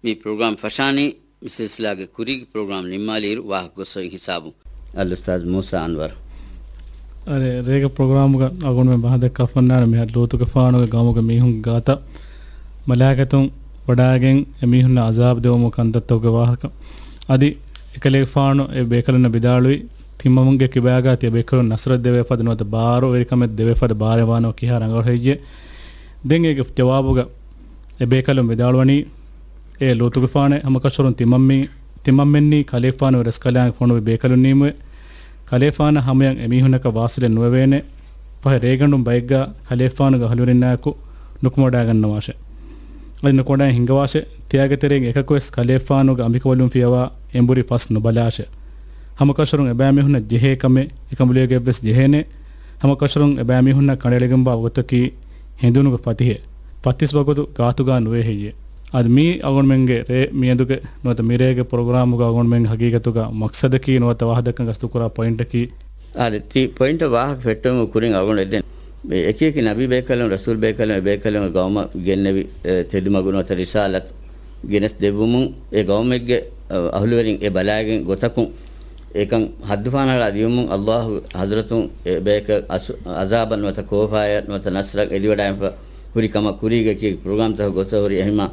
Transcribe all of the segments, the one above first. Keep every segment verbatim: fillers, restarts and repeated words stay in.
މި ޕްރޮގްރާމް ފަށާނީ މި ސިލްސިލާގެ ކުރީގެ ޕްރޮގްރާމް ނިންމާލިއިރު ވާހަކަ ގޮސް އޮތް ހިސާބުން. އަލްއުސްތާޛް މޫސާ އަންވަރު. އަރޭ، ރޭގެ ޕްރޮގްރާމުގަ އަޅުގަނޑުމެން ބަހައްދައްކާފަންނާނެ މިހާރު ލޫޠުގެފާނުގެ ގައުމުގެ މީހުންގެ ގާތަށް މަލާއިކަތުން ވަޑާގެން އެމީހުންނަށް އަޒާބު ދެވުމުގެ ކަންތައްތަކުގެ ވާހަކަ. އަދި އެކަލޭގެފާނު އެ ބޭކަލުންނަށް ވިދާޅުވި، ތިމަންމެންގެ ކިބާގާ ތިޔަބޭކަލުން ނަޞްރަތް ދެވޭ ފަދަ ނުވަތަ ބާރުވެރިކަމެއް ދެވޭ ފަދަ ބާރެއް ވާނަމަ ކިހާ ރަނގަޅު ހެއްޔޭ؟ ދެން އޭގެ ޖަވާބުގަ އެ ބޭކަލުން ވިދާޅުވަނީ، އޭ ލޫޠުގެފާނޭ، ހަމަކަށަވަރުން ތިމަންމީ، ތިމަންމެންނީ ކަލޭގެފާނުގެ ރަސްކަލާނގެ ފޮނުވި ބޭކަލުންނީމުވެ. ކަލޭގެފާނަށް ހަމަޔަށް އެމީހުންނަކަށް ވާސިލެއް ނުވެވޭނެ. ފަހެ ރޭގަނޑުން ބައެއްގާ ކަލޭގެފާނުގެ އަހުލުވެރިންނާއެކު ނުކުމެވަޑައިގަންނަވާށޭ. އަދި ނުކުމެވަޑައިގެން ހިންގަވާށޭ. ތިޔާގެ ތެރެއިން އެކަކުވެސް ކަލޭގެފާނުގެ އަނބިކަނބަލުން ފިޔަވާ އެނބުރި ފަސް ނުބަލާށޭ. ހަމަކަށަވަރުން އެބައިމީހުންނަށް ޖެހޭ ކަމެއް އެކަނބަލުގެ އެއްވެސް ޖެހޭނެ. ހަމަކަށަވަރުން އެބައިމީހުންނަށް ކަނޑައެޅިގެންވާ ވަގުތަކީ ހެނދުނުގެ ފަތިހެއް. ފަތިސް ވަގުތު ގާތުގާ ނުވޭ ހެއްޔޭ؟ އަދި މީ އަޅުގަނޑުމެންގެ ރޭ މިއަދުގެ ނުވަތަ މިރޭގެ ޕްރޮގްރާމުގަ އަޅުގަނޑުމެން ހަގީގަތުގަ މަޤްޞަދަކީ ނުވަތަ ވާހަކަ ދައްކަން ގަސްތުކުރާ ޕޮއިންޓަކީ. އާދެ، ތި ޕޮއިންޓަށް ވާހަކަ ފެއްޓެވުމުގެ ކުރިން އަޅުގަނޑު އެދެން. އެކި އެކި ނަބީ ބޭކަލުން، ރަސޫލް ބޭކަލުން، އެ ބޭކަލުން ގައުމަށް ގެންނެވި، އެ، ތެދުމަގު ނުވަތަ ރިސާލަތު ގެނެސް ދެއްވުމުން އެ ގައުމެއްގެ، އަ، އަހުލުވެރިން އެ ބަލާގެން ގޮތަކުން އެކަން ހައްދުފަހަނަޅާ ދިޔުމުން ﷲ ގެ ޙަޟްރަތުން އެ ބޭކަލް އަސް-، ޢަޒާބަށް ނުވަތަ ކޯފާޔަށް ނުވަތަ ނަޞްރަށް އެދިވަޑައިގެންފަ ހުރި ކަމަށް ކުރީގެ އެކި ޕްރޮގްރާމްތަކަށް ގޮސްފަ ހުރި އެހެންމާ،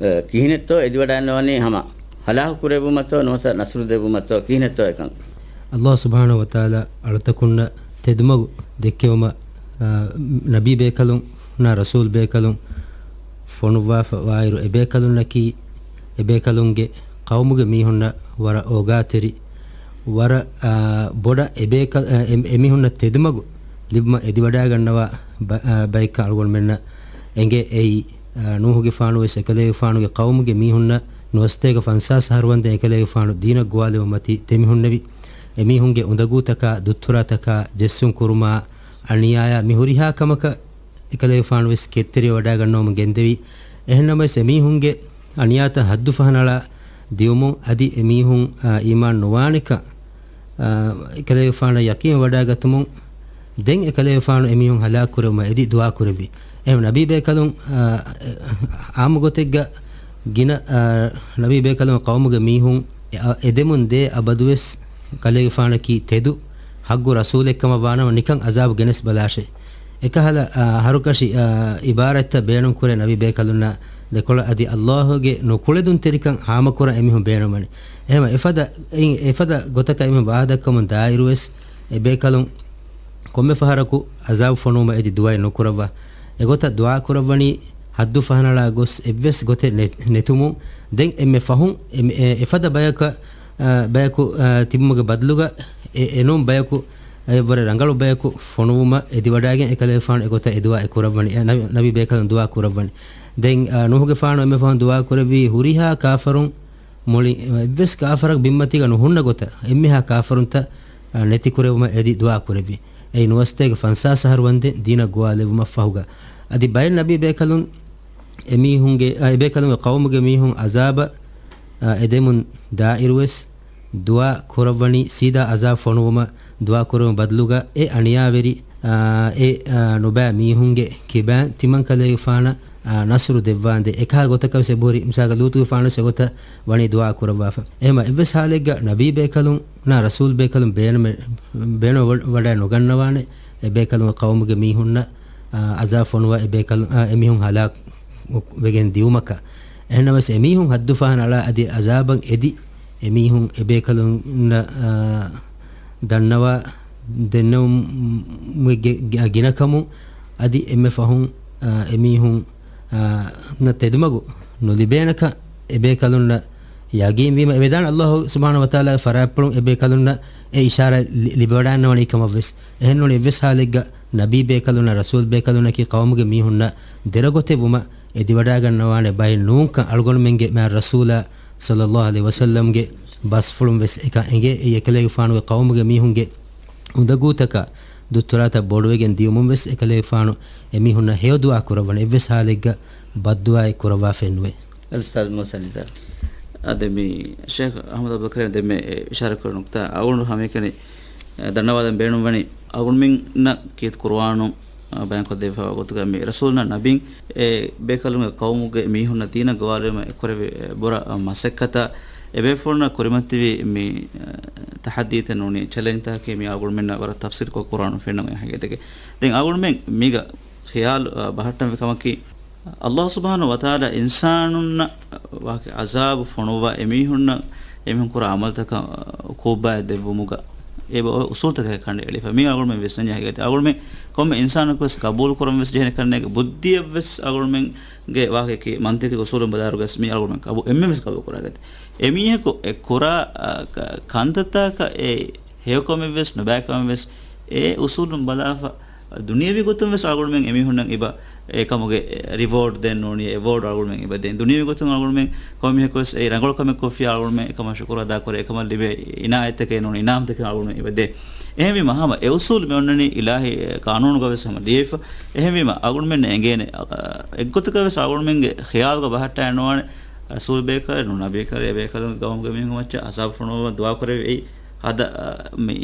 އަ، ކިހިނެއްތޯ އެދިވަޑައިގަންނަވަނީ ހަމަ ހަލާކު ކުރެއްވުމަށްތޯ ނުވަތަ ނަޞްރު ދެއްވުމަށްތޯ ކިހިނެއްތޯ އެކަން؟ ﷲ ސުބްޙާނަހޫ ވަތަޢާލާ އަޅުތަކުންނަށް ތެދުމަގު ދެއްކެވުމަށް، އާ، ނަބީ ބޭކަލުންނާ ރަސޫލް ބޭކަލުން ފޮނުއްވާފަ ވާއިރު، އެބޭކަލުންނަކީ އެބޭކަލުންގެ ޤައުމުގެ މީހުންނަށް ވަރަށް އޯގާތެރި، ވަރަށް، އާ، ބޮޑަށް އެބޭކަ-، އާ، އެ-، އެމީހުންނަށް ތެދުމަގު ލިބުމަށް އެދިވަޑައިގަންނަވާ ބަ-، އާ، ބައެއްކަން އަޅުގަނޑުމެންނަށް އެނގޭ. އެއީ، އާ، ނޫޙުގެފާނުވެސް އެކަލޭގެފާނުގެ ޤައުމުގެ މީހުންނަށް ނުވަސަތޭކަ ފަންސާސް އަހަރު ވަންދެން އެކަލޭގެފާނު ދީނަށް ގޮވާލެވުމަށް ދެމިހުންނެވި. އެމީހުންގެ އުނދަގޫތަކާ، ދުއްތުރާތަކާ، ޖެއްސުން ކުރުމާ، އަނިޔާޔާ، މި ހުރިހާ ކަމަކަށް އެކަލޭގެފާނު ވެސް ކެތްތެރިވެވަޑައިގަންނަވަމުން ގެންދެވި. އެހެންނަމަވެސް، އެމީހުންގެ އަނިޔާތައް ހައްދުފަހަނަޅާ ދިޔުމުން އަދި އެމީހުން، އާ، އީމާން ނުވާނެކަން، އާ، އެކަލޭގެފާނަށް ޔަޤީން ވަޑައިގަތުމުން، ދެން އެކަލޭގެފާނު އެމީހުން ހަލާކު ކުރެވުމަށް އެދި ދުޢާ ކުރެއްވި. އެހެން ނަބީ ބޭކަލުން، އާ، އާއްމު ގޮތެއްގަ ގިނަ، އާ، ނަބީ ބޭކަލުން ޤައުމުގެ މީހުން އެ-، އާ، އެދެމުން ދޭ އަބަދުވެސް ކަލޭގެފާނަކީ ތެދު ހައްގު ރަސޫލެއްކަމަށް ވާނަމަ ނިކަން އަޒާބު ގެނެސް ބަލާށޭ. އެކަހަލަ، އާ، ހަރުކަށި، އާ، އިބާރަތްތައް ބޭނުންކުރޭ ނަބީ ބޭކަލުންނާ ދެކޮޅަށް އަދި ﷲ ގެ ނުކުޅެދުންތެރިކަން ހާމަކުރަން އެމީހުން ބޭނުންވަނީ. އެހެމަ އެފަދަ، އެ-، އެފަދަ ގޮތަކަށް އެމީހުން ވާހަކަދައްކަމުން ދާއިރުވެސް އެބޭކަލުން ކޮންމެ ފަހަރަކު އަޒާބު ފޮނުވުމަށް އެދި ދުޢައެއް ނުކުރައްވާ. އެގޮތަށް ދުޢާ ކުރައްވަނީ ހައްދު ފަހަނަޅާ ގޮސް އެއްވެސް ގޮތެއް ނެ-، ނެތުމުން، ދެން އެންމެ ފަހުން އެ-، އެ-، އެފަދަ ބަޔަކަށް، އާ، ބަޔަކު، އާ، ތިބުމުގެ ބަދަލުގަ އެ-، އެނޫން ބަޔަކު، އެއްވަރެއް ރަނގަޅު ބަޔަކު ފޮނުވުމަށް އެދިވަޑައިގެން އެކަލޭގެފާނު އެގޮތަށް އެ ދުޢާ އެ ކުރައްވަނީ، އެ ނަބި-، ނަބީ ބޭކަލުން ދުޢާ ކުރައްވަނީ. ދެން، އާ، ނޫޙުގެފާނު އެންމެ ފަހުން ދުޢާ ކުރެއްވީ ހުރިހާ ކާފަރުން މުޅި އެއްވެސް ކާފަރަކު ބިންމަތީގަ ނުހުންނަ ގޮތަށް އެންމެހާ ކާފަރުންތައް، އާ، ނެތިކުރެވުމަށް އެދި ދުޢާ ކުރެއްވި. އެއީ ނުވަސަތޭކަ ފަންސާސް އަހަރު ވަންދެން ދީނަށް ގޮވާލެވުމަށް ފަހުގަ. އަދި ބައެއް ނަބީ ބޭކަލުން އެމީހުންގެ، އާ، އެބޭކަލުންގެ ޤައުމުގެ މީހުން އަޒާބަށް، އާ، އެދެމުން ދާއިރުވެސް ދުޢާ ކުރައްވަނީ ސީދާ އަޒާބު ފޮނުވުމަށް ދުޢާ ކުރުމުގެ ބަދަލުގަ އެ އަނިޔާވެރި، އާ، އެ، އާ، ނުބައި މީހުންގެ ކިބައިން ތިމަން ކަލޭގެފާނަށް، އާ، ނަޞްރު ދެއްވާނދޭ. އެކަހަލަ ގޮތަކަށް ވެސް އެބަހުރި. މިސާލަކަށް ލޫޠުގެފާނު ވެސް އެގޮތަށް ވަނީ ދުޢާ ކުރައްވާފަ. އެހެމަ އެއްވެސް ޙާލެއްގަ ނަބީ ބޭކަލުންނާ ރަސޫލް ބޭކަލުން ބޭނުމެ-، ބޭނުން ވަ-، ވަޑައި ނުގަންނަވާނެ އެބޭކަލުންގެ ޤައުމުގެ މީހުންނަށް، އާ، އަޒާބު ފޮނުވާ އެބޭކަލުން، އާ، އެމީހުން ހަލާކު ވެގެން ދިޔުމަކަށް. އެހެންނަމަވެސް އެމީހުން ހައްދުފަހަނަޅާ އަދި އަޒާބަށް އެދި އެމީހުން އެބޭކަލުންނަށް، އާ، ދަންނަވާ ދެންނެވުމުގެ ގި-، ގިނަކަމުން އަދި އެންމެ ފަހުން، އާ، އެމީހުން، އާ، ނަށް ތެދުމަގު ނުލިބޭނެކަން އެބޭކަލުންނަށް ޔަގީންވީމަ އެ ވެދާނެ ﷲ ސުބްޙާނަހޫ ވަތަޢާލާގެ ފަރާތްޕުޅުން އެބޭކަލުންނަށް އެ އިޝާރާތް ލި-، ލިބިވަޑައިގަންނަވަނީ ކަމަށްވެސް. އެހެންނޫނީ އެއްވެސް ޙާލެއްގަ ނަބީ ބޭކަލުންނާ ރަސޫލް ބޭކަލުންނަކީ ޤައުމުގެ މީހުންނަށް ދެރަ ގޮތެއް ވުމަށް އެދިވަޑައިގަންނަވާނެ ބައެއް ނޫންކަން އަޅުގަނޑުމެންގެ މާތް ރަސޫލާ ޞައްލައްލާހު ޢަލައިހި ވަސައްލަމްގެ ބަސްފުޅުން ވެސް އެކަން އެނގޭ. އެއީ އެކަލޭގެފާނުގެ ޤައުމުގެ މީހުންގެ އުނދަގޫތަކާ ދުއްތުރާތައް ބޮޑުވެގެން ދިޔުމުން ވެސް އެކަލޭގެފާނު އެމީހުންނަށް ހެޔޮ ދުޢާ ކުރައްވަން އެއްވެސް ޙާލެއްގަ ބައްދުޢާއެއް ކުރައްވާފައެއް ނުވޭ. އަލްއުސްތާޛް މޫސާ ނިޒާރު. އާދެ، މި ޝޭޚް އަޙްމަދު ޢަބްދުލް ކަރީމް ދެންމެ އިޝާރާތް ކުރި ނުކްތާ އަޅުގަނޑު ހަމައެކަނި ދަންނަވާލަން ބޭނުންވަނީ، އަޅުގަނޑުމެންނަށް ކީރިތި ޤުރުއާނުން ބަޔާންކޮށްދެއްވާ ގޮތުގަ މި ރަސޫލުންނަށް ނަބީން އެ ބޭކަލުންގެ ޤައުމުގެ މީހުންނަށް ދީނަށް ގޮވާލުމަށް އެކުރެވި ބުރަ މަސައްކަތަށް އެބޭފުޅުންނަށް ކުރިމަތިވި މި ތަޙައްދީތައް ނޫނީ ޗެލެންޖްތަކަކީ މި އަޅުގަނޑުމެންނަށް ވަރަށް ތަފްސީލްކޮށް ކުރާނު ފެންނަ ހަގީގަތެކެ. ދެން އަޅުގަނޑުމެން މީގަ ޚިޔާލު ބަހައްޓަންވީ ކަމަކީ، ﷲ ސުބްޙާނަހޫ ވަތަޢާލާ އިންސާނުންނަށް ވާހަކަ ޢަޒާބު ފޮނުއްވާ އެމީހުންނަށް އެމީހުން ކުރާ ޢަމަލުތަކަށް ޢުޤޫބާތް ދެއްވުމުގަ އެ އުޞޫލުތަކެއް ކަނޑައެޅިފަ. މީ އަޅުގަނޑުމެން ވިސްނަންޖެހޭ ހަގީގަތެއް. އަޅުގަނޑުމެން ކޮންމެ އިންސާނަކުވެސް ޤަބޫލު ކުރަން ވެސް ޖެހޭނެ ކަންނޭނގެ ބުއްދިއަށްވެސް އަޅުގަނޑުމެންގެ ވާހަކައަކީ މަންޠިޤީ އުޞޫލުން ބަލާއިރުގަސް މީ އަޅުގަނޑުމެން ޤަބޫ-، އެންމެންވެސް ޤަބޫލު ކުރާ ހަގީގަތެއް. އެމީހަކު އެ ކުރާ، އަ، ކަ-، ކަންތައްތަކަށް އެ ހެޔޮކަމެއްވެސް ނުބައިކަމެއްވެސް އެ އުޞޫލުން ބަލާފަ، ދުނިޔެވީ ގޮތުންވެސް އަޅުގަނޑުމެން އެމީހުންނަށް އެބަ އެކަމުގެ ރިވޯޑް ދޭން ނޫނީ، އެވޯޑް އަޅުގަނޑުމެން އެބަ ދޭން. ދުނިޔެވީ ގޮތުން އަޅުގަނޑުމެން ކޮންމެހެކުވެސް އެ ރަނގަޅު ކަމެއް ކޮށްފިއްޔާ އަޅުގަނޑުމެން އެކަމަށް ޝުކުރު އަދާކުރޭ، އެކަމަށް ލިބޭ އިނާޔަތްތަކެއް ނޫނީ، އިނާމްތަކެއް އަޅުގަނޑުމެން އެބަ ދޭ. އެހެންވީމަ ހަމަ އެ އުޞޫލު މި އޮންނަނީ އިލާހީ ޤާނޫނުގަވެސް ހަމަ ލިޔެފަ. އެހެންވީމަ އަޅުގަނޑުމެންނަށް އެނގޭނެ، އަ، އެއްގޮތަކަށްވެސް އަޅުގަނޑުމެންގެ ޚިޔާލުގަ ބަހައްޓާ ނުވާނެ، ރަސޫލު ބޭކަލެއް ނޫން ނަބީކަލެއް އެބޭކަލުން ގައުމުގެ މީހުން މައްޗަށް ޢަޒާބު ފޮނުއްވަން ދުޢާ ކުރެވި އެއީ ހަދަ، އަ، މި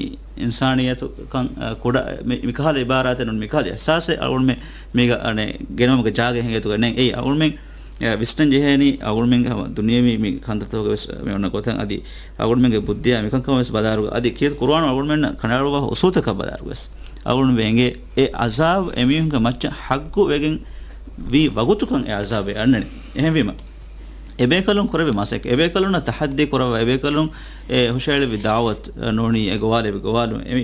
އިންސާނިއްޔަތުކަން، އަ، ކުޑަ މި، މިކަހަލަ އިބާރާތެއް ނޫން، މިކަހަލަ އިޙްސާސެއް އަޅުގަނޑުމެން މީގަ އަނެއް ގެނައުމުގެ ޖާގަ ހިނގޭތުގަ ނެތް. އެއީ އަޅުގަނޑުމެން، އަ، ވިސްނަން ޖެހޭނީ އަޅުގަނޑުމެންގެ ހަމަ ދުނިޔެވީ މި ކަންތައްތަކުގަ ވެސް މި އޮންނަ ގޮތަށް އަދި އަޅުގަނޑުމެންގެ ބުއްދިއާ މިކަންކަމަށް ވެސް ބަލާއިރު އަދި ކީރިތި ޤުރުއާނު އަޅުގަނޑުމެންނަށް ކަނޑައަޅުވާ އުޞޫލުތަކަށް ބަލާއިރު ވެސް އަޅުގަނޑުމެން އެނގޭ އެ ޢަޒާބު އެމީހުންގެ މައްޗަށް ޙައްޤު ވެގެން ވީ ވަގުތުކަން އެ ޢަޒާބެއް އަންނަނީ. އެހެންވީމަ، އެބޭކަލުން ކުރެއްވި މަސައްކަތް، އެބޭކަލުންނަށް ތަޙައްދީ ކުރައްވާ، އެބޭކަލުން އެ ހުށައެޅިވި ދަޢުވަތު ނޫނީ، އެ ގޮވާލެވި ގޮވާލުން، އެ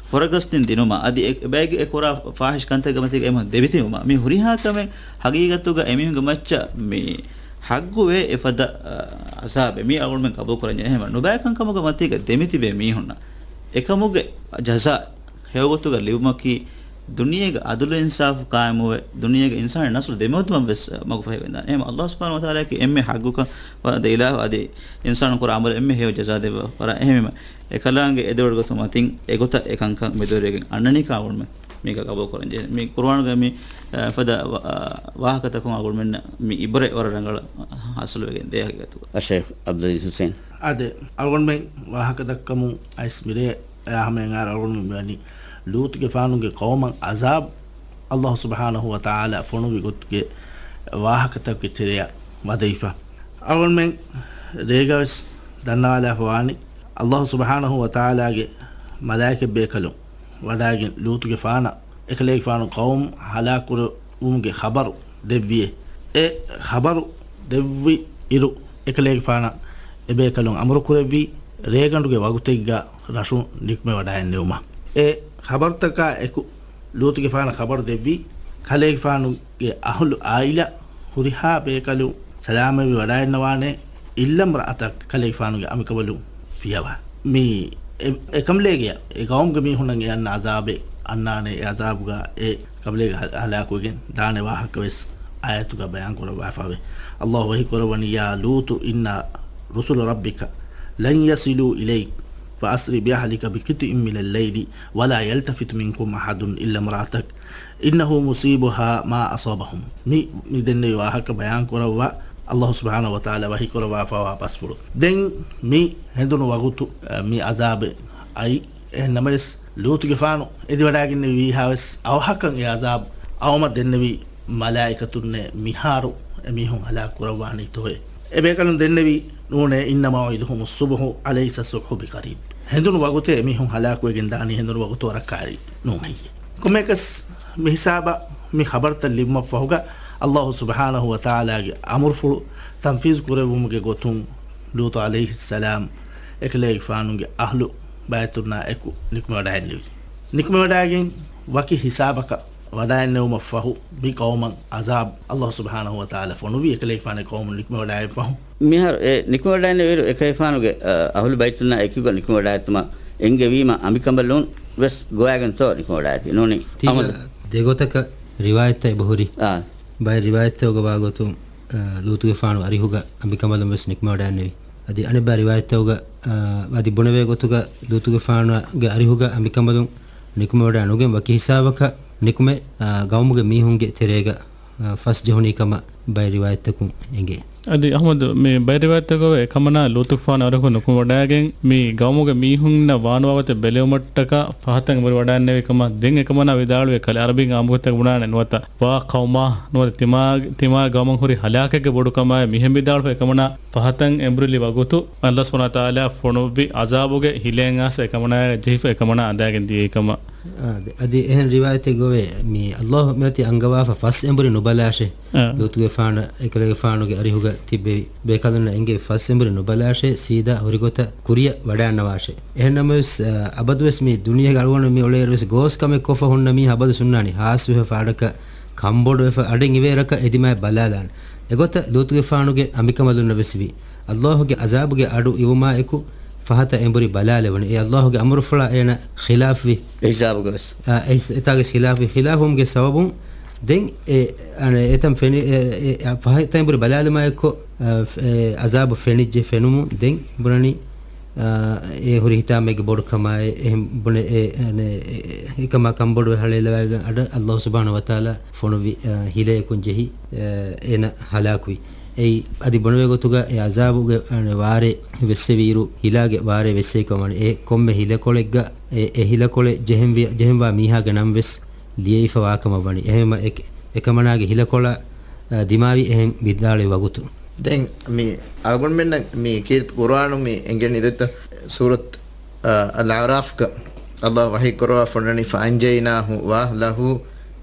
ފުރަގަސްދިން ދިނުމަށް، އަދި އެ ބައެއްގެ އެ ކުރާ ފާޙިޝް ކަންތައްގެ މަތީގަ އެމީހުން ދެމިތިބުމަށް، މި ހުރިހާ ކަމެއް ހަގީގަތުގަ އެމީހުންގެ މައްޗަށް މި ޙައްޤުވޭ އެފަދަ، އަ، ޢަޒާބެއް މީ އަޅުގަނޑުމެން ޤަބޫލުކުރަންޖެހޭ. އެހެންވެ، ނުބައިކަންކަމުގެ މަތީގަ ދެމިތިބޭ މީހުންނަށް އެކަމުގެ ޖަޒާ ހެޔޮގޮތުގަ ލިބުމަކީ ދުނިޔޭގަ ޢަދުލު އިންސާފު ޤާއިމުވެ، ދުނިޔޭގަ އިންސާނީ ނަސްލު ދެމެވެތުމަށް ވެސް މަގުފަހިވެގެންދާނެ. އެހެން ﷲ ސުބްޙާނަހޫ ވަތަޢާލާއަކީ އެންމެ ޙައްޤުކަން ވަދެ އިލާހު އަދި އިންސާނުން ކުރާ ޢަމަލު އެންމެ ހެޔޮ ޖަޒާ ދެއްވާ ވަރަށް. އެހެންވީމަ، އެކަލާނގެ އެދެވަޑުގަތު މަތިން އެގޮތަށް އެކަންކަން މެދުވެރިވެގެން އަންނަނީ ކާވުންމެ މީގަ ޤަބޫލުކުރަންޖެހޭ. މި ޤުރުއާނުގައި މި، އަ، ފަދަ ވަ-، އަ، ވާހަކަތަކުން އަޅުގަނޑުމެންނަށް މި ޢިބްރަތް ވަރަށް ރަނގަޅަށް ޙާޞިލުވެގެން ދޭ ހަގީގަތުގަ. އައްޝައިޚް ޢަބްދުލް ޢަޒީޒް ޙުސައިން. އާދެ، އަޅުގަނޑުމެން ވާހަކަ ދައްކަމުން އައިސް މިރޭ އެ ހަމައިން އަޅުގަނޑު މިވަނީ ލޫޠުގެފާނުގެ ޤައުމަށް ޢަޒާބު ﷲ ސުބްޙާނަހޫ ވަތަޢާލާ ފޮނުވި ގޮތުގެ ވާހަކަތަކުގެ ތެރެއަށް ވަދެވިފަ. އަޅުގަނޑުމެން ރޭގަވެސް ދަންނަވާލާފަ ވާނީ، ﷲ ސުބްޙާނަހޫ ވަތަޢާލާގެ މަލާއިކަތްބޭކަލުން ވަޑައިގެން ލޫޠުގެފާނަށް އެކަލޭގެފާނު ޤައުމު ހަލާކުކުރެވުމުގެ ޚަބަރު ދެއްވިއޭ. އެ ޚަބަރު ދެއްވި އިރު، އެކަލޭގެފާނަށް އެބޭކަލުން އަމުރުކުރެއްވީ، ރޭގަނޑުގެ ވަގުތެއްގަ ރަށުން ނިކުމެވަޑައެއްނެވުމަށް. އެ ޚަބަރުތަކާ އެކު، ލޫޠުގެފާނަށް ޚަބަރު ދެއްވީ، ކަލޭގެފާނުގެ އަހުލު އާއިލާ ހުރިހާ ބޭކަލުން ސަލާމަތްވެ ވަޑައެއްނަވާނެ، އިއްލަމްރައަތަށް ކަލޭގެފާނުގެ އަނބިކަނބަލުން ފިޔަވާ. މި އެ، އެކަނބަލޭގެ އެ ޤައުމުގެ މީހުންނަށް އެ އަންނަ ޢަޒާބެއް އަންނާނެ، އެ ޢަޒާބުގަ އެ ކަނބަލޭގެ ހަ-، ހަލާކުވެގެން ދާނެ ވާހަކަވެސް އާޔަތުގަ ބަޔާންކުރައްވާފައެވެ. ﷲ ވަޙީކުރައްވަނީ، يا لوط إنا رسل ربك لن يصلوا إليك فأسر بأهلك بقطع من الليل ولا يلتفت منكم أحد إلا امرأتك إنه مصيبها ما أصابهم. މި، މި ދެންނެވި ވާހަކަ ބަޔާންކުރައްވާ ﷲ ސުބްޙާނަހޫ ވަތަޢާލާ ވަޙީކުރައްވާފައިވާ ބަސްފުޅު. ދެން މި ހެނދުނު ވަގުތު، އަ، މި ޢަޒާބެއް އައި، އެހެން ނަމަވެސް، ލޫޠުގެފާނު އެދިވަޑައިގެންނެވި ވީހާވެސް އަވަހަކަށް އެ ޢަޒާބު އައުމަށް ދެންނެވީ، މަލާއިކަތުންނޭ މިހާރު އެމީހުން ހަލާކު ކުރައްވާނީތޯއޭ؟ އެބޭކަލުން ދެންނެވީ، ނޫނޭ، إن موعدهم الصبح أليس الصبح بقريب؟ ހެނދުނު ވަގުތޭ އެމީހުން ހަލާކުވެގެން ދާނީ، ހެނދުނު ވަގުތު ވަރަށް ކާރީ ނޫން ހެއްޔޭ؟ ކޮންމެއަކަސް މި ހިސާބަށް މި ޚަބަރުތައް ލިބުމަށްފަހުގަ، ﷲ ސުބްޙާނަހޫ ވަތަޢާލާގެ އަމުރުފުޅު ތަންފީޒު ކުރެއްވުމުގެ ގޮތުން، ލޫޠު ޢަލައިހިއްސަލާމް އެކަލޭގެފާނުގެ އަހްލު ބައިތުންނާ އެކު ނިކުމެވަޑައިގެންނެވި. ނިކުމެވަޑައިގެން ވަކި ހިސާބަކަށް ވަޑައެއްނެވުމަށްފަހު، މި ޤައުމަށް ޢަޒާބު ﷲ ސުބްޙާނަހޫ ވަތަޢާލާ ފޮނުވީ އެކަލޭގެފާނުގެ ޤައުމުން ނިކުމެވަޑައިގެންފަހު. މިހާރު އެ ނިކުމެވަޑައިގެންނެވިއިރު އެކަލޭގެފާނުގެ، އަ، އަހުލު ބައިތުންނާ އެކުގަ ނިކުމެވަޑައިގަތުމަށް އެންގެވީމަ، އަނބިކަނބަލުން ވެސް ގޮވައިގެންތޯ ނިކުމެވަޑައިގަތީ؟ ނޫނީ. ތީގަ އަމަލު ދެގޮތަކަށް ރިވާޔަތްތައް އެބަހުރި. އާ. ބައެއް ރިވާޔަތްތަކުގަ ވާގޮތުން، އަ، ލޫޠުގެފާނު އަރިހުގަ އަނބިކަނބަލުން ވެސް ނިކުމެވަޑައިގެންނެވި. އަދި އަނެއްބައި ރިވާޔަތްތަކުގަ، އަ، އަދި ބުނެވޭ ގޮތުގަ ލޫޠުގެފާނުގެ އަރިހުގަ އަނބިކަނބަލުން ނިކުމެވަޑައި ނުގެން ވަކި ހިސާބަކަށް ނިކުމެ، އަ، ގައުމުގެ މީހުންގެ ތެރޭގަ، އަ، ފަސް ޖެހުނީ ކަމަށް ބައެއް ރިވާޔަތްތަކުން އެނގޭ. އަދި އަޙްމަދު، މި ބައެއް ރިވާޔަތްތަކުގައި އެކަމަނާ ލޫޠުގެފާނު އަރިހު ނުކުމެވަޑައިގެން މި ގައުމުގެ މީހުންނަށް ވާނުވާވަތެއް ބެލެވުމަށްޓަކާ ފަހަތަށް އެނބުރި ވަޑައިގެންނެވި ކަމަށް ދެން އެކަމަނާ ވިދާޅުވި ކަލޭ ޢަރަބިން އާއްމުގޮތަށް ބުނާނެ ނުވަތަ ވާ ޤައުމާ ނުވަތަ ތިމާ، ތިމާ ގައުމަށް ހުރި ހަލާކެއްގެ ބޮޑުކަމާއި މިހެން ވިދާޅުވެ އެކަމަނާ ފަހަތަށް އެނބުރިލި ވަގުތު ﷲ ސުބްޙާނަހޫ ވަތަޢާލާ ފޮނުއްވި ޢަޒާބުގެ ހިލައިން އާސް އެކަމަނާއަށް ޖެހިފަ އެކަމަނާ އަނދައިގެން ދިޔައީ ކަމަށް. އާ، އަދި، އަދި އެހެން ރިވާޔަތެއް ގޮވޭ، މި ﷲ މިއޮތީ އަންގަވާފަ ފަސް އެނބުރި ނުބަލާށޭ. އާ. ލޫޠުގެފާނަށް އެކަލޭގެފާނުގެ އަރިހުގަ ތިއްބެވި ބޭކަލުންނަށް އެންގެވި ފަސް އެނބުރި ނުބަލާށޭ، ސީދާ ހުރިގޮތަށް ކުރިއަށް ވަޑައިންނަވާށޭ. އެހެންނަމަވެސް، އަ، އަބަދުވެސް މި ދުނިޔޭގަ އަޅުގަނޑު މި އުޅޭއިރުވެސް ގޯސް ކަމެއް ކޮށްފަ ހުންނަ މީހާ އަބަދު ހުންނާނީ، ހާސްވެފަ ފާޑަކަށް ކަންބޮޑުވެފަ އަޑެއް އިވޭ ރަކަށް އެދިމާއެއް ބަލާލާނެ. އެގޮތަށް ލޫޠުގެފާނުގެ އަނބިކަނބަލުންނަށް ވެސް ވީ. ﷲ ގެ ޢަޒާބުގެ އަޑު އިވުމާ އެކު ފަހަތަށް އެނބުރި ބަލާލެވުނެ. އެ ﷲ ގެ އަމުރުފުޅާ އޭނަ ޚިލާފްވި. އެ ހިސާބުގަ ވެސް. އާ، އެ ހިސ-، އެތާގެ ވެސް ޚިލާފްވި. ޚިލާފްވުމުގެ ސަބަބުން ދެން އެ، އަނެ، އެތަން ފެނި، އެ، އެ، އެ، ފަހަތަށް އެނބުރި ބަލާލުމާ އެއްކޮށް، އާ، އެ ޢަޒާބު ފެނިއްޖެ. ފެނުމުން ދެން ބުނަނީ، އާ، އެ ހުރި ހިތާމައެއްގެ ބޮޑުކަމާއި، އެހެން ބުނެ، އެ، އަނެ، އެ، އެ، އެކަމާ ކަންބޮޑުވެ ހަޅޭލަވައިގެން އަޑަށް ﷲ ސުބްޙާނަހޫ ވަތަޢާލާ ފޮނުއްވި، އާ، ހިލައަކުން ޖެހި، އާ، އޭނަ ހަލާކުވި. އެއީ އަދި ބުނެވޭ ގޮތުގަ އެ ޢަޒާބުގެ، އަނެ، ވާރޭ ވެއްސެވިއިރު، ހިލާގެ ވާރޭ ވެއްސެވިކަމަށް ވަނީ. އެ ކޮންމެ ހިލަކޮޅެއްގަ އެ، އެ ހިލަކޮޅެއް ޖެހެންވި-، ޖެހެންވާ މީހާގެ ނަން ވެސް ލިޔެވިފަ ވާކަމަށް ވަނީ. އެހެންވީމަ އެ، އެކަމަނާގެ ހިލަކޮޅަށް، އަ، ދިމާވި އެހެން ވިދާޅުވި ވަގުތު. ދެން މި އަޅުގަނޑުމެންނަށް މި ކީރިތި ޤުރުއާނު މި އެނގެނީ ދެއްތަ؟ ސޫރަތު، އަ، އަލްއަޢްރާފްގަ ﷲ ވަޙީ ކުރައްވާ ފޮންނަނީ، "فَأَنْجَيْنَاهُ وَأَهْلَهُ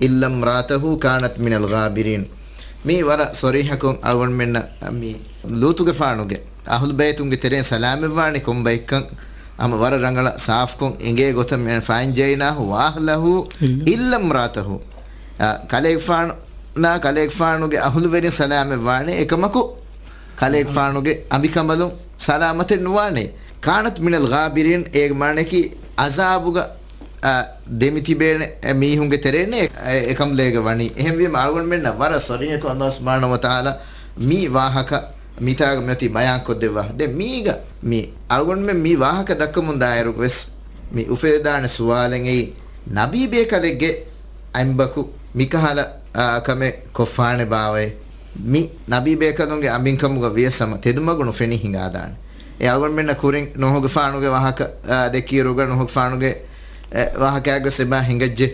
إِلَّا امْرَأَتَهُ كَانَتْ مِنَ الْغَابِرِينَ." މީ ވަރަށް ޞަރީޙަކޮށް އަޅުގަނޑުމެންނަށް މި ލޫޠުގެފާނުގެ އަހުލު ބައިތުންގެ ތެރެއިން ސަލާމަތްވާނީ ކޮން ބައެއްކަން ހަމަ ވަރަށް ރަނގަޅަށް ސާފުކޮށް އެނގޭ ގޮތަށް މި، "فَأَنْجَيْنَاهُ وَأَهْلَهُ إِلَّا امْرَأَتَهُ." އަ، ކަލޭގެފާނާ ކަލޭގެފާނުގެ އަހުލުވެރިން ސަލާމަތްވާނެ، އެކަމަކު ކަލޭގެފާނުގެ އަނބިކަނބަލުން ސަލާމަތެއް ނުވާނެ. كَانَتْ مِنَ الْغَابِرِينَ، އޭގެ މާނައަކީ ޢަޒާބުގަ، އަ، ދެމިތިބޭނެ މީހުންގެ ތެރޭން އެ، އެކަނބަލޭގަ ވަނީ. އެހެންވީމަ އަޅުގަނޑުމެންނަށް ވަރަށް ޞަރީޙަކޮށް ﷲ ސުބްޙާނަހޫ ވަތަޢާލާ މި ވާހަކަ މިތާގަ މިއޮތީ ބަޔާންކޮށްދެއްވާ. ދެން މީގަ މި އަޅުގަނޑުމެން މި ވާހަކަ ދައްކަމުން ދާއިރު ވެސް މި އުފެދިދާނެ ސުވާލެއް އެއީ، ނަބީ ބޭކަލެއްގެ އަނބަކު މިކަހަލަ، އާ، ކަމެއް ކޮށްފާނެ ބާވައޭ؟ މި ނަބީ ބޭކަލުންގެ އަނބިންކަމުގަ ވިޔަސް ހަމަ ތެދުމަގު ނުފެނި ހިނގާދާނެ. އެ އަޅުގަނޑުމެންނަށް ކުރިން ނޫޙުގެފާނުގެ ވާހަކަ، އާ، ދެއްކިއިރުގަ ނޫޙުގެފާނުގެ އެ، ވާހަކައެއްގަ ސެބާ ހިނގައްޖެ.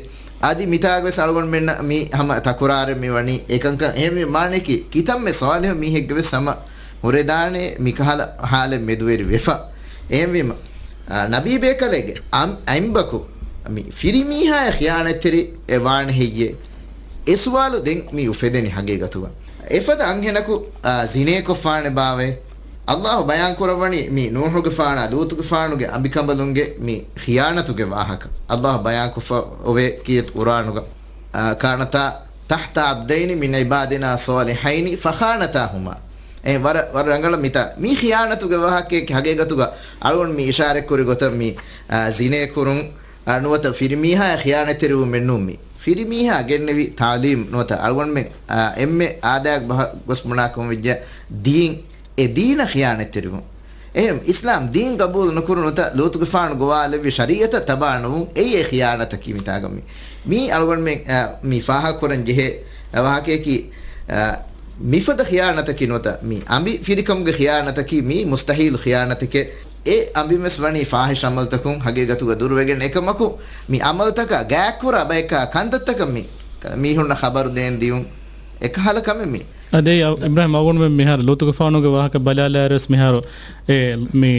އަދި މިތާގަވެސް އަޅުގަނޑުމެންނަށް މީ ހަމަ ތަކުރާރެއް މި ވަނީ. އެކަންކަން އެހެންވީ މާނައަކީ، ކިތަންމެ ޞާލިޙު މީހެއްގެވެސް ހަމަ ހުރެދާނެ މިކަހަލަ ޙާލެއް މެދުވެރި ވެފަ. އެހެންވީމަ، އާ، ނަބީ ބޭކަލެއްގެ އަން-، އަނބަކު މި ފިރިމީހާޔަށް ޚިޔާނަތްތެރި އެ ވާނެ ހެއްޔޭ؟ އެ ސުވާލު ދެން މި އުފެދެނީ ޙަޤީޤަތުގަ. އެފަދަ އަންހެނަކު، އާ، ޒިނޭކޮށްފާނެ ބާވައޭ؟ ﷲ ބަޔާންކުރައްވަނީ މި ނޫޙުގެފާނާ ލޫޠުގެފާނުގެ އަނބިކަނބަލުންގެ މި ޚިޔާނަތުގެ ވާހަކަ. ﷲ ބަޔާންކޮށްފަ އޮވޭ ކީރިތި ޤުރުއާނުގަ، އާ، كَانَتَا تَحْتَ عَبْدَيْنِ مِنْ عِبَادِنَا صَالِحَيْنِ فَخَانَتَاهُمَا. އެ ވަރަށް، ވަރަށް ރަނގަޅަށް މިތާ މި ޚިޔާނަތުގެ ވާހަކައަކީ ޙަޤީޤަތުގަ އަޅުގަނޑު މި އިޝާރަތްކުރި ގޮތަށް މި، އާ، ޒިނޭކުރުން، އާ، ނުވަތަ ފިރިމީހާޔަށް ޚިޔާނަތްތެރިވުމެއް ނޫން މީ. ފިރިމީހާ ގެންނެވި ތާލީމް ނުވަތަ އަޅުގަނޑުމެން، އާ، އެންމެ އާދައިގެ ބަހަށް ގޮސް ބުނާކަމަށް ވެއްޖެ ދީން، އެ ދީނަށް ޚިޔާނަތްތެރިވުން. އެހެން އިސްލާމް ދީން ގަބޫލު ނުކުރު ނުވަތަ ލޫޠުގެފާނު ގޮވާލެއްވި ޝަރީޢަތަށް ތަބާ ނުވުން، އެއީ އެ ޚިޔާނަތަކީ މިތާގަ މި. މީ އަޅުގަނޑުމެން، އާ، މި ފާހަގަކުރަން ޖެހޭ، އާ، ވާހަކަޔަކީ، އާ، މިފަދަ ޚިޔާނަތަކީ ނުވަތަ މި އަނބި ފިރިކަމުގެ ޚިޔާނަތަކީ މީ މުސްތަޙީލު ޚިޔާނަތެކޭ. އެ އަނބިންވެސް ވަނީ ފާޙިޝް ޢަމަލުތަކުން ޙަޤީޤަތުގަ ދުރުވެގެން. އެކަމަކު، މި ޢަމަލުތަކާ ގާތްކުރާ ބަޔަކާ ކަންތައްތަކަށް މި މީހުންނަށް ޚަބަރު ދޭން ދިޔުން އެކަހަލަ ކަމެއް މި. އަދި އަ-، އިބްރާހިމް އަޅުގަނޑުމެން މިހާރު ލޫޠުގެފާނުގެ ވާހަކަ ބަލާލާއިރުވެސް މިހާރު އެ މި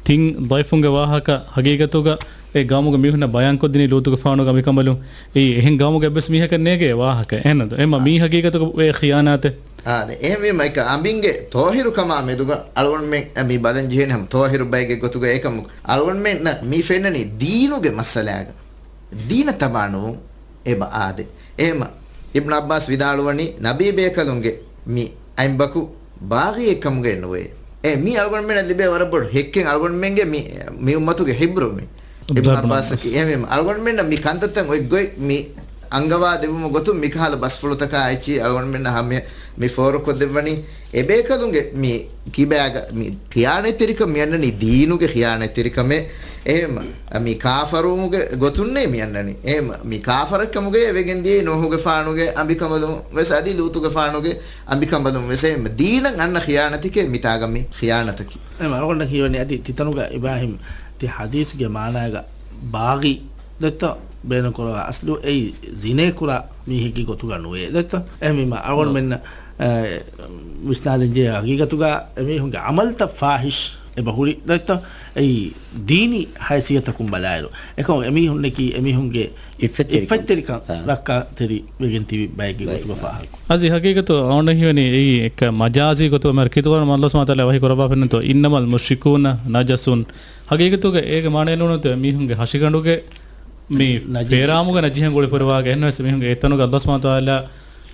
ތިން ޟަޢީފުންގެ ވާހަކަ ޙަޤީޤަތުގަ އެ ގައުމުގެ މީހުންނަށް ބަޔާންކޮށްދިނީ ލޫޠުގެފާނުގެ އަނބިކަނބަލުން. އެއީ އެހެން ގައުމުގެ އެއްވެސް މީހަކަށް ނޭގޭ ވާހަކަ. އެހެންނަދު؟ އެމަ އާ. މީ ޙަޤީޤަތުގަ އެ ޚިޔާނާތެއް. އާދެ، އެހެންވީމަ އެކަ އަނބިންގެ ޠާހިރުކަމާ މެދުގަ އަޅުގަނޑުމެން މި ބަލަން ޖެހޭނެ ހަމަ ޠާހިރު ބައެއްގެ ގޮތުގަ އެކަމު. އަޅުގަނޑުމެންނަށް މި ފެންނަނީ ދީނުގެ މައްސަލާގަ. ދީނަށް ތަބާނުވުން އެބަ އާދެ. އެހެމަ އިބްނު ޢައްބާސް ވިދާޅުވަނީ ނަބީ ބޭކަލުންގެ މި އަނބަކު ބާޣީއެއްކަމުގައެއް ނުވޭ. އެ މީ އަޅުގަނޑުމެންނަށް ލިބޭ ވަރަށް ބޮޑު ހެއްކެއް އަޅުގަނޑުމެންގެ މި، މި އުއްމަތުގެ ޙިބްރު މި. އިބްނު ޢައްބާސް. ޢައްބާސްއަކީ އެހެމަ އަޅުގަނޑުމެންނަށް މި ކަންތައްތައް އޮތްގޮތް މި އަންގަވާ ދެވުމުގެ ގޮތުން މިކަހަލަ ބަސްފުޅުތަކާ އެއްޗިހި އަޅުގަނޑުމެންނަށް ހަމަޔަށް މި ފޯރުކޮށްދެއްވަނީ. އެބޭކަލުންގެ މި ކިބާގަ މި ޚިޔާނަތްތެރިކަން މި އަންނަނީ ދީނުގެ ޚިޔާނަތްތެރިކަމެއް. އެހެންމަ، މި ކާފަރުވުމުގެ ގޮތުންނޭ މި އަންނަނީ. އެހެންމަ، މި ކާފަރެއްކަމުގައޭ ވެގެން ދިޔައީ ނޫހުގެފާނުގެ އަނބިކަނބަލުން ވެސް އަދި ލޫޠުގެފާނުގެ އަނބިކަނބަލުން ވެސް. އެހެންމަ، ދީނަށް އަންނަ ޚިޔާނަތެކޭ މިތާގަ މި ޚިޔާނަތަކީ. އެހެންމަ، އަޅުގަނޑަށް ހީވަނީ އަދި ތިތަނުގަ އިބްރާހިމް ތި ޙަދީޘްގެ މާނާގަ ބާޣީ ދެއްތޯ ބޭނުންކުރާ އަސްލު އެއީ ޒިނޭ ކުރާ މީހެއްގެ ގޮތުގަ ނުވޭ ދެއްތޯ. އެހެންވީމަ އަޅުގަނޑުމެންނަށް، އަ، ވިސްނާލަންޖެހޭ ހަގީގަތުގަ އެމީހުންގެ ޢަމަލުތައް ފާޙިޝް އެބަ ހުރި ދެއްތޯ. އެއީ ދީނީ ހައިސިއްޔަތަކުން ބަލާއިރު. އެކަމަކު އެމީހުންނަކީ އެމީހުންގެ އިއްފަތްތެރިކަން އިއްފަތްތެރިކަން ރައްކާތެރި ވެގެން ތިބި ބައެއްގެ ގޮތުގަ ފާހަގަކޮށް. އަޒި ހަގީގަތު އަޅުގަނޑަށް ހީވަނީ އެއީ އެއްކަ މަޖާޒީ ގޮތުގަ މިހާރު ކިތަނުގަ އަﷲ ސުބްޙާނަހޫ ވަތަޢާލާ ވަޙީ ކުރައްވާފައިންނަތޯ، "إنما المشركون نجس." ހަގީގަތުގަ އޭގެ މާނައެއް ނޫންތޯ މީހުންގެ ހަށިގަނޑުގެ މި ނަޖިސް. ފޭރާމުގެ ނަޖިހެން ގުޅިފަ ހުރިވާގެ އެހެންވެސް މީހުންގެ އެތަނުގަ އަﷲ ސުބްޙާނަހޫ ވަތަޢާލާ،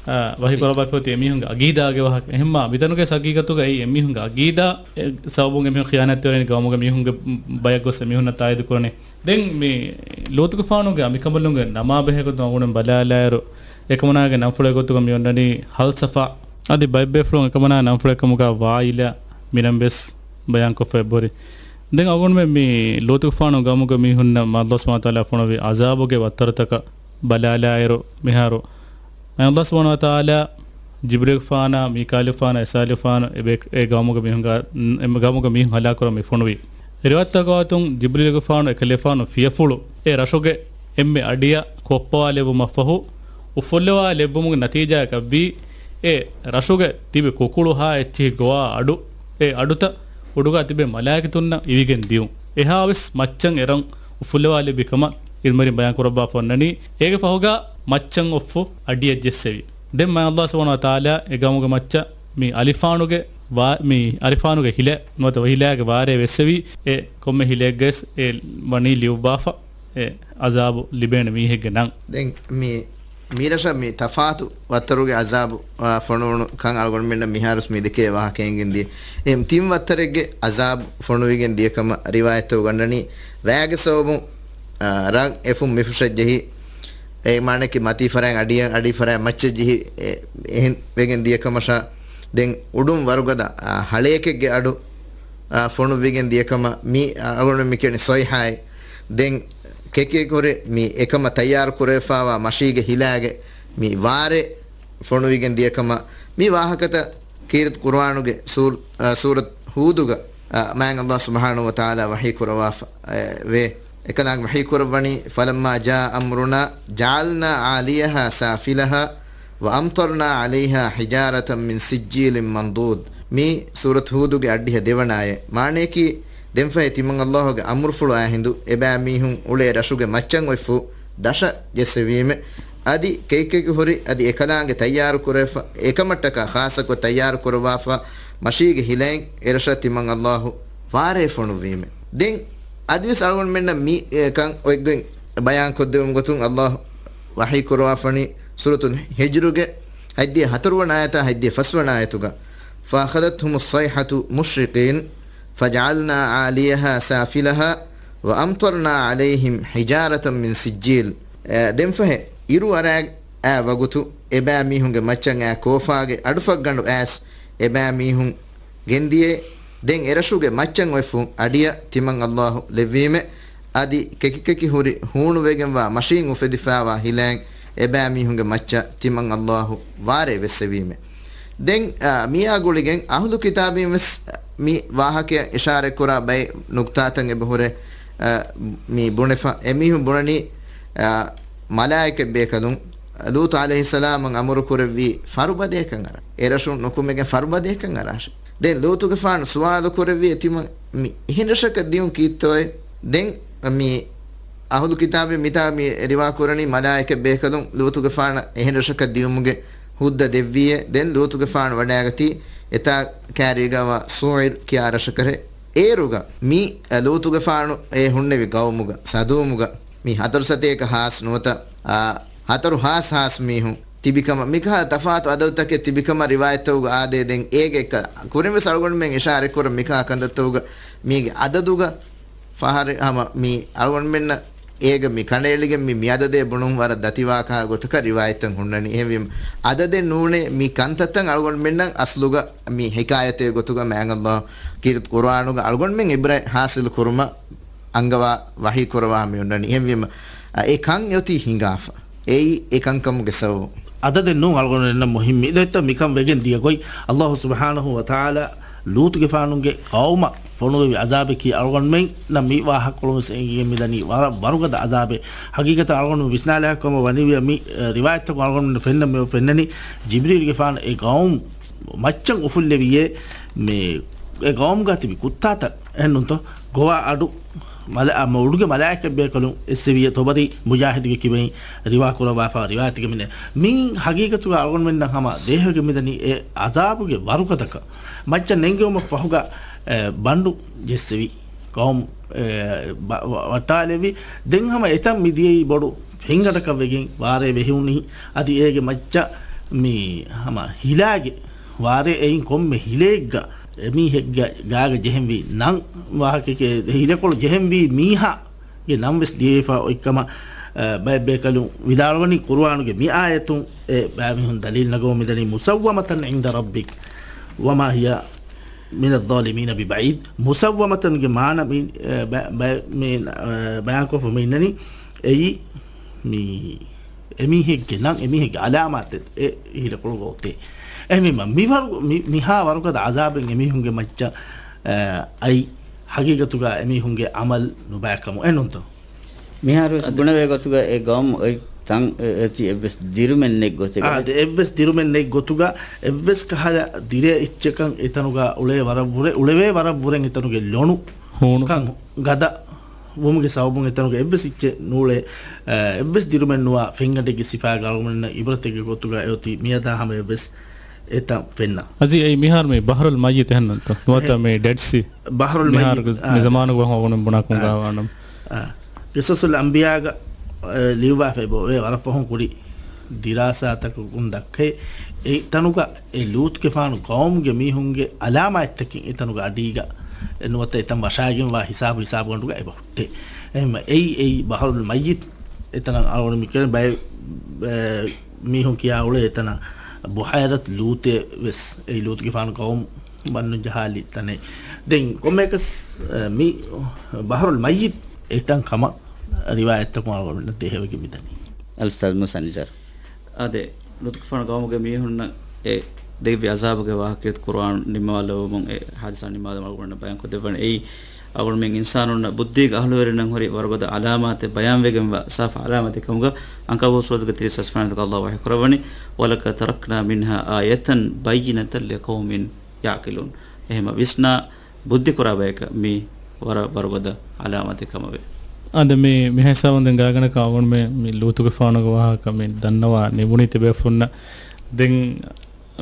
އަ، ވަޙީ ކުރައްވާފައި އޮތީ އެމީހުންގެ އަގީދާގެ ވާހަކަ. އެހެންމާ މިތަނުގެ ހަގީގަތުގައި އެމީހުންގެ އަގީދާ އެ ސަބަބުން އެމީހުން ޚިޔާނާތްވެވެނީ ގައުމުގެ މީހުންގެ ބަޔަށް ގޮސް އެމީހުންނަށް ތާއީދު ކުރަނީ. ދެން މި ލޫޠުގެފާނުގެ އަނބިކަނބަލުންގެ ނަމާ ބެހޭ ގޮތުން އަޅުގަނޑު ބަލާލާއިރު، އެކަމަނާގެ ނަންފުޅެއް ގޮތުގަ މި އޮންނަނީ ހަލްސަފާ. އަދި ބައެއް ބޭފުޅުން އެކަމަނާ ނަންފުޅެއް ކަމުގަ ވާއިލާ މިނަން ވެސް ބަޔާންކޮށްފަ އެބަހުރި. ދެން އަޅުގަނޑުމެން މި ލޫޠުގެފާނު ގައުމުގެ މީހުންނަށް މާ އަﷲ ސުބްޙާނަހޫ ވަތަޢާލާ ފޮނުވި އަޒާބުގެ ވައްތަރުތަކަށް ބަލާލާއިރު މިހާރު މާ އަﷲ ސުބްޙާނަހޫ ވަތަޢާލާ ޖިބްރީލުގެފާނާ، މީކާއީލުގެފާނާ، އިސްރާއީލުގެފާނާ އެބޭ-، އެ ގައުމުގެ މީހުންގެ، އެ ގައުމުގެ މީހުން ހަލާކުކުރަން މި ފޮނުވި. ރިވާޔަތްތަކުގެ ގޮތުން ޖިބްރީލުގެފާނު އެކަލޭފާނު ފިޔަފުޅު އެ ރަށުގެ އެންމެ އަޑިއަށް ކޮށްޕަވާލެއްވުމަށްފަހު، އުފުއްލަވާލެއްވުމުގެ ނަތީޖާއަކަށްވީ، އެ ރަށުގެ ތިބި ކުކުޅު ހާ އެއްޗިހި ގޮވާ އަޑު، އެ އަޑުތައް އުޑުގަ ތިބޭ މަލާއިކަތުންނަށް އިވިގެން ދިޔުން. އެހާވެސް މައްޗަށް އެ ރަށް އުފުއްލަވާލެއްވި ކަމަށް ޢިލްމުވެރިން ބަޔާން ކުރައްވާފަ އޮންނަނީ. އޭގެ ފަހުގަ މައްޗަށް އޮށްފު އަޑިއަށް ޖެއްސެވި. ދެން މާ އަﷲ ސުބްޙާނަހޫ ވަތަޢާލާ އެ ގައުމުގެ މައްޗަށް މި އަލިފާނުގެ ވާ-، މި އަލިފާނުގެ ހިލަ ނުވަތަ އޮތް ހިލާގެ ވާރޭ ވެއްސެވި. އެ ކޮންމެ ހިލައެއްގަވެސް އެ ވަނީ ލިޔުއްވާފަ އެ އަޒާބު ލިބޭނެ މީހެއްގެ ނަން. ދެން މި، މި ރަށަށް މި ތަފާތު ވައްތަރުގެ އަޒާބު، އާ، ފޮނުވުނު ކަން އަޅުގަނޑުމެންނަށް މިހާރުސް މި ދެކޭ ވާހަކަ އެނގެން ދިޔަ. އެ ތިން ވައްތަރެއްގެ އަޒާބު ފޮނުވިގެން ދިޔަ ކަމަށް ރިވާޔަތްތަކުގަ އޮންނަނީ. ވައިގެ ސަބަބުން، އާ، ރަށް އެފުން މިފުށަށް ޖެހި، އެ މާނައަކީ މަތީ ފަރާތް އަޑިއަށް، އަޑި ފަރާތް މައްޗަށް ޖެހި، އެ، އެހެން ވެގެން ދިޔަ ކަމަށާ، ދެން އުޑުން ވަރުގަދަ، އާ، ހަޅޭކެއްގެ އަޑު، އާ، ފޮނުވިގެން ދިޔަ ކަމަށް މި އަޅުގަނޑު މި ކިޔަނީ ސޮއިހާއި. ދެން ކެކޭކުރެ މި އެކަމަށް ތައްޔާރު ކުރެވިފާވާ މަށީގެ ހިލާގެ މި ވާރޭ ފޮނުވިގެން ދިޔަ ކަމަށް މި ވާހަކަތައް ކީރިތި ޤުރުއާނުގެ ސޫރ-، އަ، ސޫރަތު ހޫދުގަ، އަ، މާތް އަﷲ ސުބްޙާނަހޫ ވަތަޢާލާ ވަޙީ ކުރައްވާފަ، އެ، ވޭ. އެކަލާނގެ ވަޙީ ކުރައްވަނީ، "فلما جاء أمرنا جعلنا عاليها سافلها وأمطرنا عليها حجارة من سجيل منضود." މީ ސޫރަތު ހޫދުގެ އަށްޑިހަ ދެވަނަ އާޔަތް. މާނައަކީ، ދެންފަހެ ތިމަން އަﷲގެ އަމުރުފުޅު އާ ހިނދު އެބައިމީހުން އުޅޭ ރަށުގެ މައްޗަށް އޮތްފު ދަށަށް ޖެއްސެވީމެ. އަދި ކެކިކެކި ހުރި އަދި އެކަލާނގެ ތައްޔާރު ކުރެފަ، އެކަމަށްޓަކާ ޚާއްޞަކޮށް ތައްޔާރު ކުރައްވާފަ މަށީގެ ހިލައިން އެރަށަށް ތިމަން އަﷲ ވާރޭ ފޮނުއްވީމެ. ދެން އަދިވެސް އަޅުގަނޑުމެންނަށް މި، އެ، ކަން އޮތްގޮތް ބަޔާން ކޮށްދެވުމުގެ ގޮތުން އަﷲ ވަޙީ ކުރައްވާފަނީ ސޫރަތުލް ހިޖްރުގެ ހަތްދިހަ ހަތަރުވަނަ އާޔަތާ ހަތްދިހަ ފަސްވަނަ އާޔަތުގަ، "فأخذتهم الصيحة مشرقين فجعلنا عاليها سافلها وأمطرنا عليهم حجارة من سجيل." އެ، ދެންފަހެ އިރު އަރާ އާ ވަގުތު އެބައިމީހުންގެ މައްޗަށް އާ ކޯފާގެ އަޑުފަށްގަނޑު އައިސް އެބައިމީހުން ގެންދިޔައޭ. ދެން އެރަށުގެ މައްޗަށް އޮތްފުން އަޑިއަށް ތިމަން އަﷲ ލެއްވީމެ. އަދި ކެކިކެކި ހުރި ހޫނުވެގެންވާ މަށީން އުފެދިފާވާ ހިލައިން އެބައިމީހުންގެ މައްޗަށް ތިމަން އަﷲ ވާރޭ ވެއްސެވީމެ. ދެން، އާ، މިއާ ގުޅިގެން އަހުލު ކިތާބީން ވެސް މި ވާހަކަޔަށް އިޝާރަތްކުރާ ބައެއް ނުކްތާތައް އެބަހުރޭ، އާ، މި ބުނެފަ. އެމީހުން ބުނަނީ، އާ، މަލާއިކަ ބޭކަލުން ލޫޠު ޢަލައިހިއްސަލާމަށް އަމުރު ކުރެއްވީ ފަރުބަދައަކަށް އަރާށޭ. އެރަށުން ނުކުމެގެން ފަރުބަދައަކަށް އަރާށޭ. ދެން ލޫޠުގެފާނު ސުވާލު ކުރެއްވި ތިމަން މި އެހެން ރަށަކަށް ދިޔުން ކީއްތޯއޭ؟ ދެން މި އަހުލު ކިތާބީން މިތާ މި ރިވާ ކުރަނީ މަލާއިކަ ބޭކަލުން ލޫޠުގެފާނަށް އެހެން ރަށަކަށް ދިޔުމުގެ ހުއްދަ ދެއްވީއޭ. ދެން ލޫޠުގެފާނު ވަޑައިގަތީ އެތާ ކާރީގަވާ ސޫޢިރު ކިޔާ ރަށަކަށޭ. އޭރުގަ މި ލޫޠުގެފާނު އެ ހުންނެވި ގައުމުގަ، ސަދޫމުގަ މި ހަތަރު ސަތޭކަ ހާސް ނުވަތަ، އާ، ހަތަރު ހާސް ހާސް މީހުން ތިބިކަމަށް، މިކަހަލަ ތަފާތު އަދަދުތަކެއް ތިބިކަމަށް ރިވާޔަތްތަކުގަ އާދޭ. ދެން އޭގެ ކަ-، ކުރިންވެސް އަޅުގަނޑުމެން އިޝާރަތްކުރަން މިކަހަލަ ކަންތައްތަކުގަ މީގެ އަދަދުގަ ފަހަރެއް ހަމަ މި އަޅުގަނޑުމެންނަށް އޭގަ މި ކަނޑައެޅިގެން މި މިއަދަދޭ ބުނުން ވަރަށް ދަތިވާ ކަހަލަ ގޮތަކަށް ރިވާޔަތްތައް ހުންނަނީ. އެހެންވީމަ އަދަދެއް ނޫނޭ މި ކަންތައްތައް އަޅުގަނޑުމެންނަށް އަސްލުގަ މި ޙިކާޔަތެއް ގޮތުގަ މާތް އަﷲ ކީރިތި ޤުރުއާނުގަ އަޅުގަނޑުމެން ޢިބްރަތް ޙާޞިލު ކުރުމަށް އަންގަވާ ވަޙީ ކުރަވާ މި އޮންނަނީ. އެހެންވީމަ، އަ، އެ ކަން އެއޮތީ ހިނގާފަ. އެއީ އެ ކަންކަމުގެ ސަބަބު. އަދަދެއް ނޫން އަޅުގަނޑުމެންނަށް މުހިއްމީ. ދެއްތަ މިކަން ވެގެން ދިޔަ ގޮތް. އައްލާހު ސުބްޙާނަހު ވަތަޢާލާ ލޫޠުގެފާނުގެ ޤައުމަށް ފޮނުވެވި ޢަޛާބަކީ އަޅުގަނޑުމެންނަށް މި ވާހަކަކޮޅުން ވެސް އެނގިގެން މިދަނީ ވަރަށް ވަރުގަދަ ޢަޛާބެއް. ޙަޤީޤަތަށް އަޅުގަނޑު ވިސްނާލާކަމަށް ވަނިވިޔަ މި، އެ، ރިވާޔަތްތަކުން އަޅުގަނޑުމެންނަށް ފެންނަ މި ފެންނަނީ ޖިބްރީލްގެފާނު އެ ޤައުމު މައްޗަށް އުފުއްލެވިޔޭ މި އެ ޤައުމުގަ ތިބި ކުއްތާތައް އެހެންނުންތޯ؟ ގޮވާ އަޑު މަލަ-، އަ، މަ-، އުޑުގެ މަލާއިކަތް ބޭކަލުން އެއްސެވިޔޭ ތޮބަރީ މުޖާހިދުގެ ކިބައިން ރިވާ ކުރައްވާފަ ރިވާޔަތެއްގަ މިނެ. މީ ޙަޤީޤަތުގަ އަޅުގަނޑުމެންނަށް ހަމަ ދޭހަވެގެން މިދަނީ އެ ޢަޛާބުގެ ވަރުގަދަކަން. މައްޗަށް ނެންގެވުމަށް ފަހުގަ، އެ، ބަނޑު ޖެއްސެވި ޤައުމު، އެ، ބަ-، ވަ-، ވައްޓާލެވި. ދެން ހަމަ އެތަން މި ދިޔައީ ބޮޑު ފެންގަނޑަކަށް ވެގެން ވާރޭ ވެހި ހުނި. އަދި އޭގެ މައްޗަށް މި ހަމަ ހިލާގެ ވާރޭ އެއިން ކޮންމެ ހިލައެއްގަ އެމީހެއްގެ ގާގަ ޖެހެންވީ ނަން ވާހަކައެކޭ، ހިލަކޮޅު ޖެހެންވީ މީހާގެ ނަން ވެސް ލިޔެފަ އޮތްކަމަށް، އަ، ބައެއް ބޭކަލުން ވިދާޅުވަނީ ޤުރުއާނުގެ މި އާޔަތުން އެ ބައެއް މީހުން ދަލީލު ނަގަމުން މިދަނީ مسومة عند ربك وما هي من الظالمين ببعيد. މުސައްވަމަތަންގެ މާނަ މި، އެ، ބަ-، ބަ-، މި، އެ، ބަޔާންކޮށްފަ މި އިންނަނީ އެއީ މި އެމީހެއްގެ ނަން، އެމީހެއްގެ އަލާމާތެއް އެ ހިލަކޮޅުގަ އޮތޭ. އެހެންވީމަ، މިވަރު-، މި-، މިހާ ވަރުގަދަ ޢަޛާބެއް އެމީހުންގެ މައްޗަށް، އަ، އައި، ޙަޤީޤަތުގަ އެމީހުންގެ ޢަމަލު ނުބައިކަމު އެނުންތޯ؟ މިހާރުވެސް ބުނެވޭ ގޮތުގަ އެ ޤައުމު އޮތް ތަން އެ-، އެތި އެއްވެސް ދިރުމެއް ނެތް ގޮތެއް. އާ، އަދި އެއްވެސް ދިރުމެއް ނެތް ގޮތުގަ އެއްވެސް ކަހަލަ ދިރޭ އެއްޗަކަށް އެތަނުގަ އުޅޭ ވަރަށް ވުރެ-، އުޅެވޭ ވަރަށް ވުރެން އެތަނުގެ ލޮނު ހޫނު. ކަން ގަދަ ވުމުގެ ސަބަބުން އެތަނުގެ އެއްވެސް އެއްޗެއް ނޫޅޭ، އެ، އެއްވެސް ދިރުމެއް ނުވާ ފެންގަނޑެއްގެ ސިފައިގަ އަޅުގަނޑުމެންނަށް ޢިބްރަތެއްގެ ގޮތުގަ އެއޮތީ މިއަދާ ހަމަޔަށްވެސް އެތަން ފެންނަ. އަދި އެއީ މިހާރު މި ބަޙްރުލް މައްޔިތް އެހެންނުންތޯ؟ ނުވަތަ އެހެން. މި ޑެޑް ސީ. ބަޙްރުލް މިހާރު މައްޔިތް، އާ. މި ޒަމާނުގަ ވަހުން އަޅުގަނޑު ބުނާކަމުގަ އާ. ވާނަމަ. އާ. ޤިޞަޞުލް އަންބިޔާގަ، އެ، ލިޔުއްވާފައި ބޯ، އެ ވަރަށް ފަހުން ކުރި ދިރާސާތަކުން ދައްކައި، އެ ތަނުގަ އެ ލޫޠުގެފާނު ޤައުމުގެ މީހުންގެ އަލާމާތްތަކެއް އެ ތަނުގަ އަޑީގަ، އެ ނުވަތަ އެތަން ވަށާގެންވާ ހިސާބު ހިސާބުގަނޑުގަ އެބަ ހުއްޓޭ. އެހެންމަ އެއީ، އެއީ ބަޙްރުލް މައްޔިތް އެތަނަށް އަޅުގަނޑު މި ކިޔަނީ ބައެއް، އެ، މީހުން ކިޔާ އުޅޭ އެތަނަށް ބުޙައިރަތު ލޫޠޭ ވެސް އެއީ ލޫޠުގެފާނު ޤައުމު ބަންނުން ޖަހާލި ތަނެއް. ދެން ކޮންމެއަކަސް، އެ، މި ބަޙްރުލް މައްޔިތް އެތަން ކަމަށް ރިވާޔަތްތަކުން އަޅުގަނޑުމެންނަށް ދޭހަވެގެން މިދަނީ. އަލްއުސްތާޛު މޫސާ ނިޒާރު. އާދެ، ލޫޠުގެފާނު ޤައުމުގެ މީހުންނަށް އެ ދެއްވި ޢަޒާބުގެ ވާހަކައެއް ޤުރުއާން ނިންމާލެވުމުން އެ ޙާދިސާ ނިންމާލުމުން އަޅުގަނޑަށް ބަޔާންކޮށްދެއްވަނީ. އެއީ އަޅުގަނޑުމެން އިންސާނުންނަށް ބުއްދީގެ އަހުލުވެރިންނަށް ހުރި ވަރުގަދަ ޢަލާމާތެއް ބަޔާންވެގެންވާ ސާފު ޢަލާމާތެއް ކަމުގަ އަންކަބޫތު ސޫރަތުގެ ތިރީސް ފަސް ވަނަ އާޔަތުގަ އަލްލާހު ވަޙީ ކުރައްވަނީ، وَلَقَدْ تَرَكْنَا مِنْهَا آيَةً بَيِّنَةً لِقَوْمٍ يَعْقِلُونَ. އެހެންމަ ވިސްނާ ބުއްދިކުރާ ބަޔަކަށް މީ ވަރަށް ވަރުގަދަ ޢަލާމާތެއް ކަމަށްވޭ. އާދެ، މި، މިހިސާބުން ދެން ގާތްގަނޑަކަށް އަޅުގަނޑުމެން މި ލޫޠުގެފާނުގެ ވާހަކަ މި ދަންނަވާ ނިމުނީ ތިބޭފުންނަށް. ދެން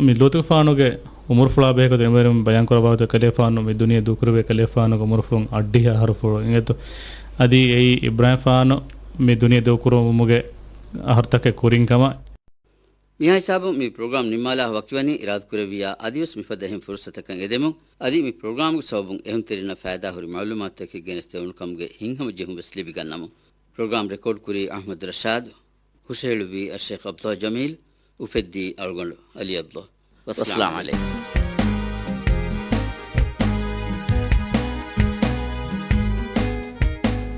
މި ލޫޠުގެފާނުގެ އުމުރުފުޅާ ބެހޭގޮތުން އެންމެ ބޭރުން ބަޔާންކުރައްވާ ގޮތަށް ކަލޭފާނު މި ދުނިޔެ ދޫކުރެވޭ ކަލޭފާނުގެ އުމުރުފުޅުން އަށްޑިހަ އަހަރުފުޅު އިނގޭތޯ. އަދި އެއީ އިބްރާހިމްފާނު މި ދުނިޔެ ދޫކުރުވުމުގެ އަހަރުތަކެއް ކުރިން ކަމަށް. މިހާ ހިސާބުން މި ޕްރޮގްރާމް ނިންމާލާ ވަކިވަނީ. އިރާދަކުރެއްވިއްޔާ އަދިވެސް މިފަދަ އެހެން ފުރުސަތަކަށް އެދެމުން. އަދި މި ޕްރޮގްރާމްގެ ސަބަބުން އެހުންތެރިންނަށް ފައިދާހުރި މަޢުލޫމާތުތަކެއް ގެނެސްދެވުނު ކަމުގެ ހިތްހަމަޖެހުން ވެސް ލިބިގަންނަމުން. ޕްރޮގްރާމް ރެކޯޑް ކުރީ އަޙްމަދު ރަޝާދު، ހުށަހެޅުއްވީ އައްޝޭޚް ޢަބްދުﷲ ޖަމީލް، އުފެއްދީ އަޅުގަނޑު ޢަލީ ޢަބްދުﷲ. ވައްސަލާމް ޢަލައިކުމް.